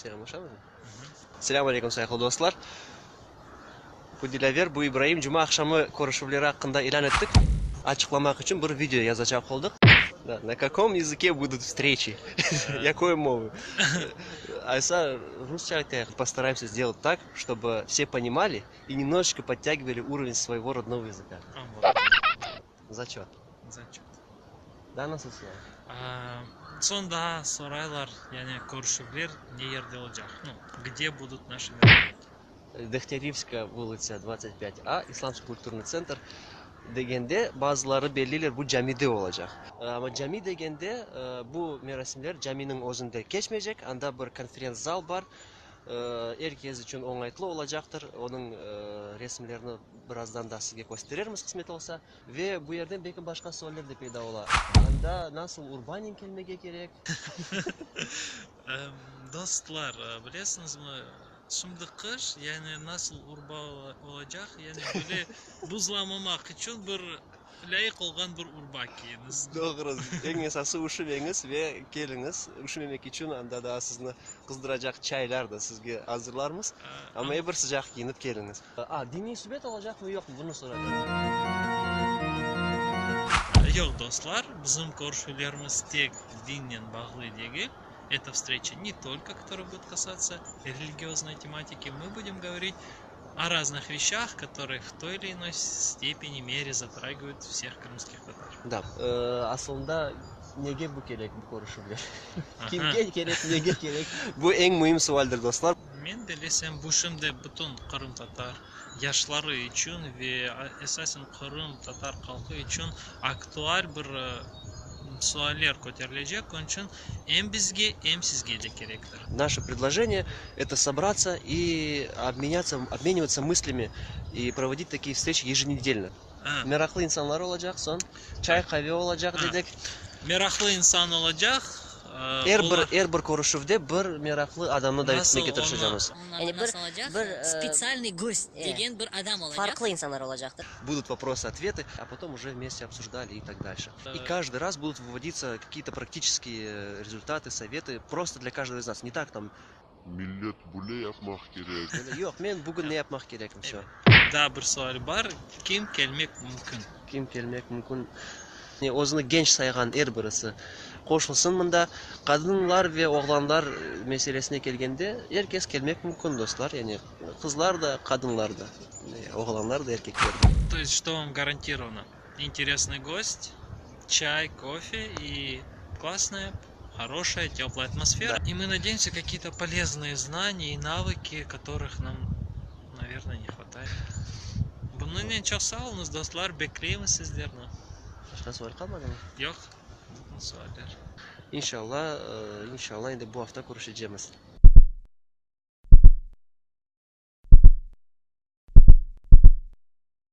Selâmlaşamızmı? Selâm aleyküm, sayğılı dostlar! Bu Dilâver, bu İbraim. Cuma aqşamı körüşüvleri aqqında ilân ettik. Açıqlamaq içün bir video yazacaq oldıq. Da, na kakom yazıke budut vstreçi? Yakoy move? Aysa, rusça aytayıq. Postaraemsâ sdelat tak, ştobı vse ponimali i nemnoječko podtâgivali uroven svoyego rodnogo yazıka. Zaçöt. Zaçöt. Daa nasıl sual? Soñ daa soraylar, yani körüşüvler ne yerde olacaq? Nu, gde budut naşı meropriyatiya? Degtârevskaya vulıtsâ, 25 A, İslamskiy kulturnıy tsentr degende, bazıları belleyler, bu camide olacaq. Amma cami degende, bu merasimler caminiñ özünde keçmeycek, anda bir konferens-zal bar, er kes içün oñaytlı olacaqtır, onıñ resimlerini birazdan da sizge kösterermiz, qısmet olsa. Ve bu yerden belki başqa sualler de peyda ola. Anda nasıl urbanen kelmege kerek? Dostlar, bilesiñizmi, şimdi qış, yani nasıl urba olacaq, yani böyle buzlamamaq içün bir lâyıq olğan bir urba kiyiñiz. Doğru. Eñ esası üşümeñiz ve keliñiz. Üşümemek içün anda daa sizni qızdıracaq çaylar da sizge azırlarmız. Amma er bir sıcaq kiyinip keliñiz. A, diniy subet olacaqmı, yoqmı, bunı soraylar. Yoq, dostlar, bizim körüşüvlerimiz tek dinnen bağlı degil. Эта встреча не только, которая будет касаться религиозной тематики, мы будем говорить о разных вещах, которые в той или иной степени, мере затрагивают всех крымских татар. Да, aslında nege bu kerek, bu körüşüvler? Kimge kerek, nege kerek? Bu eñ müim sualdir, dostlar. Men bellesem, bu şimdi bütün qırımtatar yaşları içün ve esasen qırımtatar halqı içün aktual bir sualler köterilecek, onıñ içün em bizge, em sizge de kerektir. Наше предложение это собраться и обменяться, обмениваться мыслями и проводить такие встречи еженедельно. Meraqlı insanlar olacaq, soñ çay, qave olacaq dedik. Meraqlı insan olacaq. Er bir, er bir körüşüvde bir meraqlı adamnı davet etmege tırışacağımız. Yani bir, Nasıl olacaq? bir, Spetsialnıy gost degen bir adam olacaq. Farqlı insanlar olacaqtır. Будут вопросы-ответы, а потом уже вместе обсуждали и так дальше. И каждый раз будут выводиться какие-то практические результаты, советы просто для каждого из нас. Не так там. Millet böyle yapmaq kerek. Yoq, men bugün ne yapmaq kerekim, vse. Daa bir sual bar, kim kelmek mümkün? Kim kelmek mümkün? Özüni genç sayğan er birisi qoşulsın mında. Qadınlar ve oğlanlar meselesine kelgende, er kes kelmek mümkün, dostlar. Yani qızlar da, qadınlar da, oğlanlar da, erkekler de. То есть, что вам гарантировано? Интересный гость, чай, кофе и классная, хорошая, теплая атмосфера. И мы надеемся, какие-то полезные знания и навыки, которых нам, наверное, не хватает. Bunıñnen çoq sağ oluñız, dostlar, bekleymiz sizlerni. Başqa sual qalmadımı? Yoq, bütün sualler. İnşalla, inşalla, endi bu afta körüşecekmiz.